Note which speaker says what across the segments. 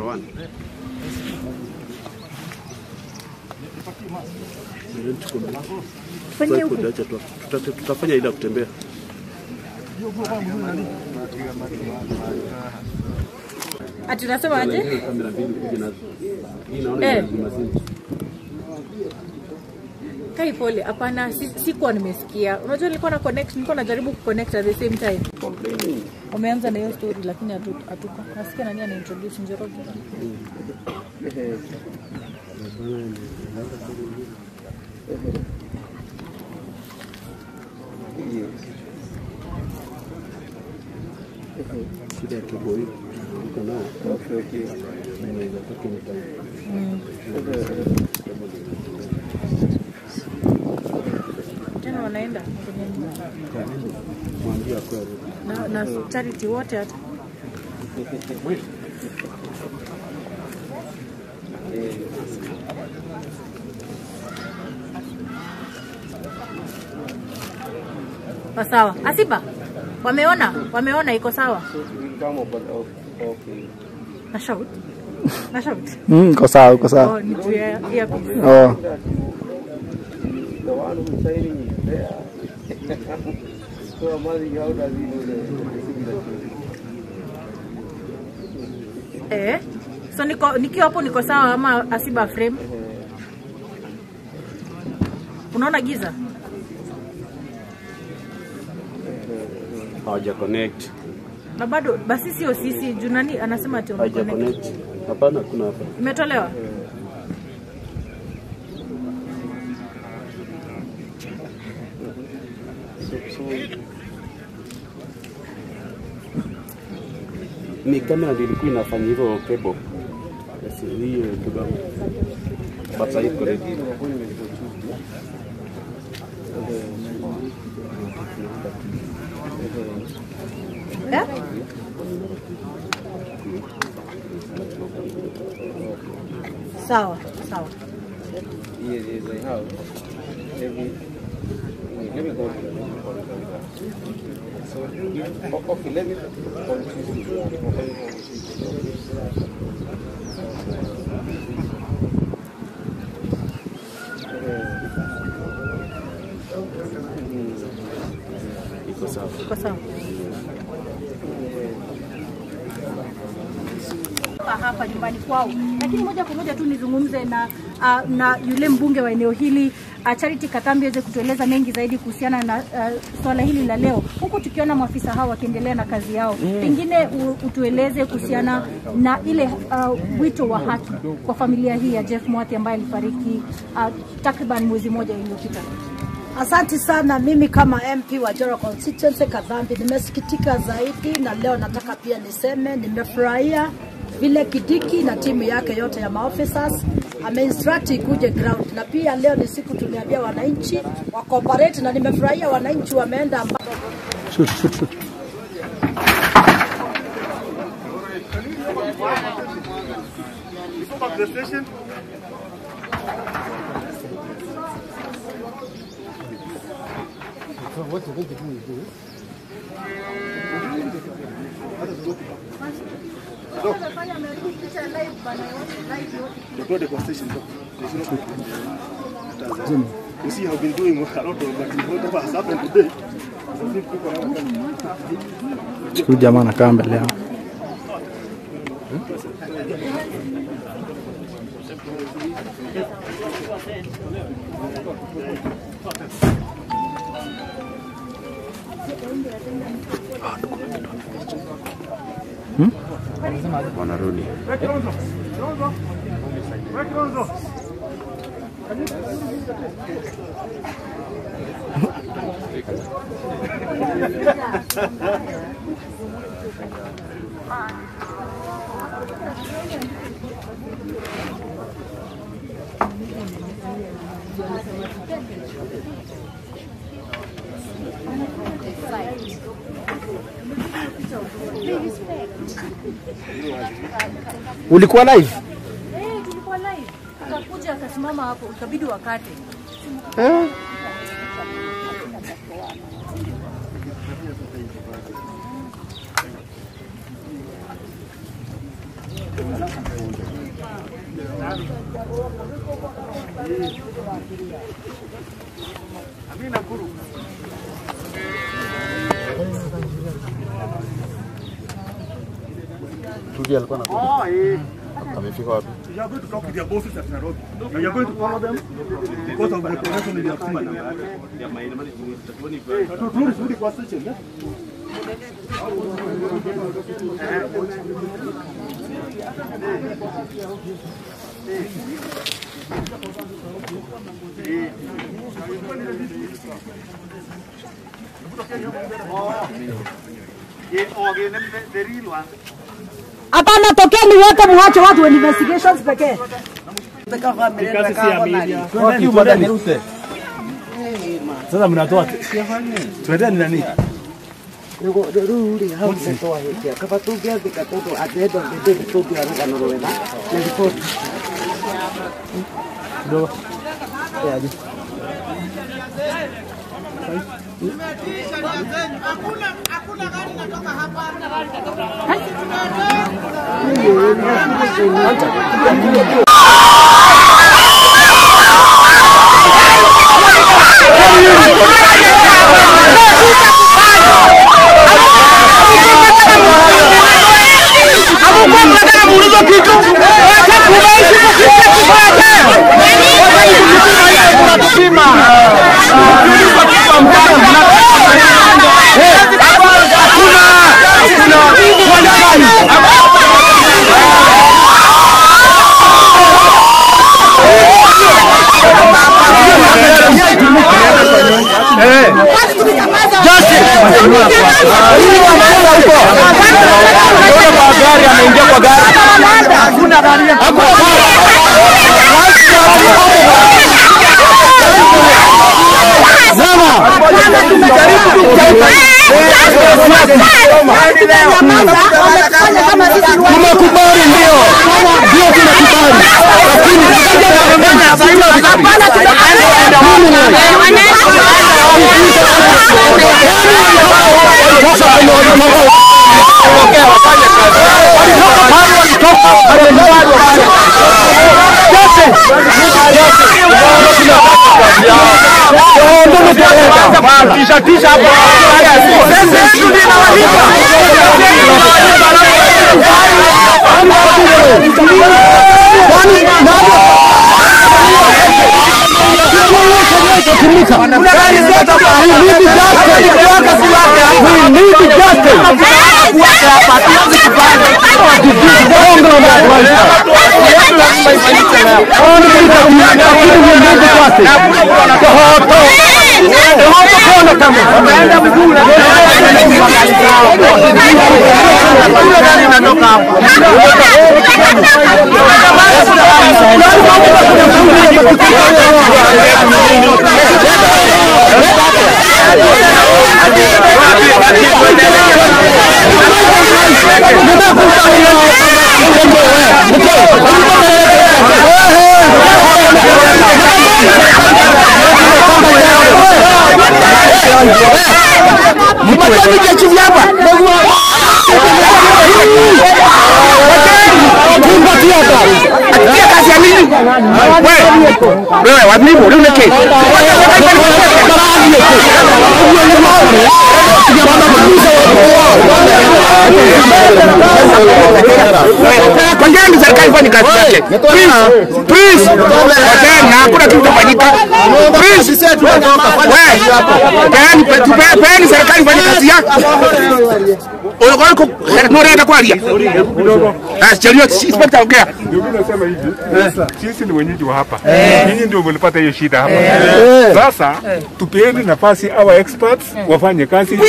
Speaker 1: 1.
Speaker 2: Tufanyie huku.
Speaker 1: Tutafanya ile kutembea.
Speaker 2: Ati unasema aje?
Speaker 1: Kamera mbili kuja nazo. Hii naona ni mazima.
Speaker 2: Kai pole, hapana, sikuwa nimesikia. Unajua nilikuwa na connect, nilikuwa najaribu kuconnect at the same time. Umeanza na hiyo story lakini hatuko. Nasikia nani ana introduce Njoroge.
Speaker 1: Shida ya kiboi iko nao. Okay. Inaweza toka mtaani.
Speaker 2: Tena wanaenda
Speaker 1: mwambie kwa
Speaker 2: na Charity wote hata. Sawa. Asiba. Wameona iko sawa. Na shout. Na shout.
Speaker 3: Iko sawa, iko sawa.
Speaker 2: Oh, ni juu ya earpiece.
Speaker 3: Oh.
Speaker 4: The one who signing is there. So amazing how does he know the signature?
Speaker 2: So nikiwa hapo niko sawa ama Asiba frame? Unaona giza?
Speaker 1: Hawaja connect.
Speaker 2: Na bado basi sio sisi juu nani anasema ati
Speaker 1: hawaja connect. Hapana, kuna hapa.
Speaker 2: Imetolewa?
Speaker 1: Ni kamera ndio ilikuwa inafanya hivyo cable. Basi hiyo kibango. Basi iko ready.
Speaker 2: Yeah? Sawa, sawa.
Speaker 4: Yes, I have. Let me go to the so, okay, let me continue.
Speaker 1: Iko sawa.
Speaker 2: Iko sawa. Hapa nyumbani kwao. Lakini moja kwa moja tu nizungumze na yule mbunge wa eneo hili Charity Kathambi aweze kutueleza mengi zaidi kuhusiana na swala hili la leo, huku tukiona maafisa hao wakiendelea na kazi yao. Pengine utueleze kuhusiana na ile wito wa haki kwa familia hii ya Jeff Mwathi ambaye alifariki takriban mwezi mmoja iliyopita.
Speaker 5: Asante sana. Mimi kama MP wa Joro Constituency Kathambi nimesikitika zaidi, na leo nataka pia niseme nimefurahia vile Kidiki na timu yake yote ya maofficers ameinstruct ikuje ground, na pia leo ni siku tuliambia wananchi wa cooperate, na nimefurahia wananchi wameenda.
Speaker 3: Shoot, shoot, shoot.
Speaker 1: You see, I've been doing a lot of, but whatever has happened today.
Speaker 3: Huyu jamaa anakaa mbele yao.
Speaker 1: Wanarudi.
Speaker 3: Ulikuwa live?
Speaker 2: Tulikuwa live. Akakuja akasimama hapo, ikabidi wakate.
Speaker 6: Amefika wapi?
Speaker 7: You are going to talk with your bosses at Nairobi. Now you are going to follow them because of the information in your team.
Speaker 5: Hapana, tokeni wote muache watu wa investigations pekee.
Speaker 1: Sasa mnatoa. Tuendeni nani?
Speaker 4: Rĩu hau nĩ twahĩtia kaba tũngĩandĩka tondũ at the end of the day tũngĩoya rũgano rwega na riboti.
Speaker 3: Tumekubali ndio. Ndio tunakubali.
Speaker 8: Kwanza serikali ifanye kazi yake. Please, please. Wacheni, hakuna kitu kitafanyika. Please. Wewe, peeni serikali ifanye kazi yake. Unaenda kwalia. Ah, chelio inspector ongea.
Speaker 7: Ndio mimi nasema hivi. Sisi ni wenyeji wa hapa. Nyinyi ndio mlipata hiyo shida hapa. Sasa tupeeni nafasi our experts wafanye kazi.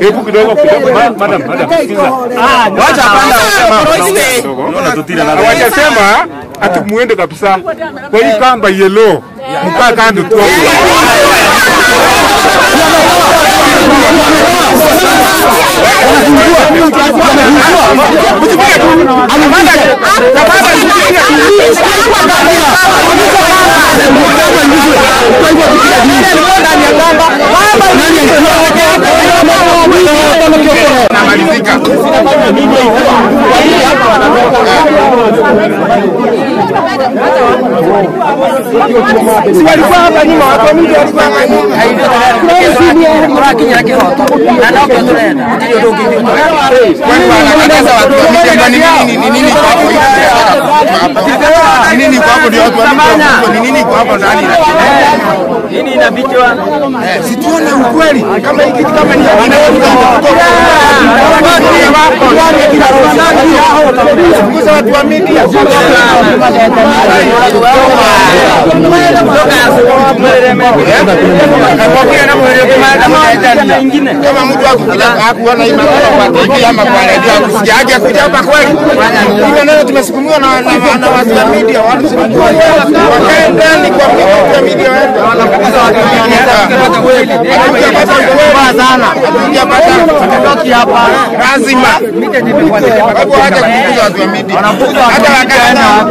Speaker 7: Hebu kidogo kidogo, madam, sikiza.
Speaker 8: Wacha panda.
Speaker 7: Hawajasema ati muende kabisa. Kwa hii kamba yellow, mkaa kando tu.
Speaker 8: Si walikuwa hapa nyuma, watu mingi walikuwa hapa nyuma.
Speaker 6: Nini kwa hapo ndio watu wa nini kwa hapo ndani?
Speaker 8: Nini inafichwa?
Speaker 6: Si tuone ukweli kama hiki kama ni punguza watu wa media. Kama mtu akukuja hakuona hii maneno kwa TV ama kwa radio akusikia aje kuja hapa kweli. Hii maneno tumesukumiwa na watu wa media, watu wakae ndani kwa watu wa media waende. Sana. Lazima. Hapo hata kufukuza watu wa media. Hata wakaenda.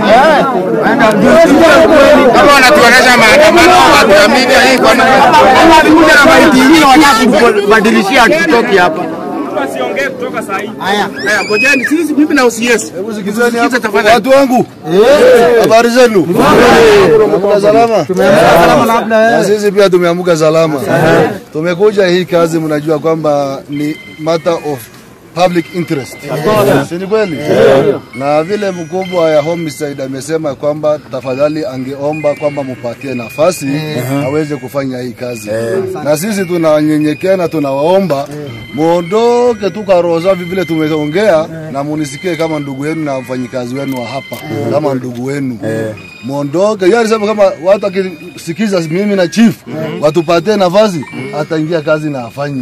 Speaker 6: Kama wanatuonesha maandamano watu wa media hii kwa nini?
Speaker 8: Kuja na maiti hii wanataka kubadilishia tutoki hapa.
Speaker 7: Asiongee kutoka saa hii.
Speaker 8: Haya, haya ngojeni sisi mimi na OCS.
Speaker 3: Hebu sikizeni hapa. Watu wangu. Habari zenu? Tumeamka salama.
Speaker 8: Salama labda.
Speaker 3: Na sisi pia tumeamka salama. Tumekuja hii kazi, mnajua kwamba ni matter of public interest. Si ni kweli? Na vile mkubwa ya homicide amesema kwamba tafadhali angeomba kwamba mupatie nafasi aweze kufanya hii kazi. Na sisi tunanyenyekea na tunawaomba muondoke tu kwa roho safi vile tumeongea, na munisikie kama ndugu yenu na mfanyikazi wenu wa hapa, kama ndugu wenu. Muondoke. Yeye alisema kama watu akisikiza mimi na chief watupatie nafasi ataingia kazi na afanye.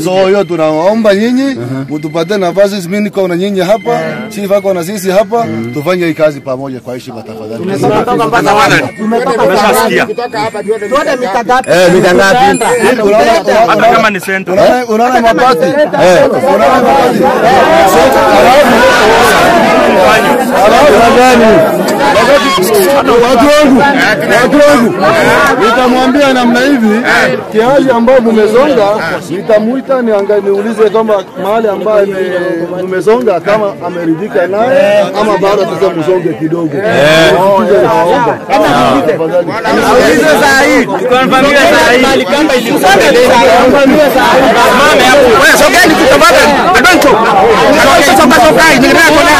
Speaker 3: So hiyo tunawaomba nyinyi mtupatie nafasi, mimi niko na nyinyi hapa, chief ako na sisi hapa, tufanye hii kazi pamoja kwa heshima tafadhali.
Speaker 8: Tumetoka hapa mita ngapi?
Speaker 7: Hata kama ni center.
Speaker 3: Unaona mabati? Unaona mabati? Watu wangu, nitamwambia namna hivi, kiasi ambao mmesonga, nitamuita niulize kama mahali ambaye mmesonga kama ameridhika naye ama bado tutamsonge kidogo.
Speaker 8: Aulize saa hii. Tukonfirmiwe saa hii.
Speaker 6: Mame hapo. Wewe sogeni tu tafadhali. Adoncho. Adoncho soka soka. Ningetaka kuona.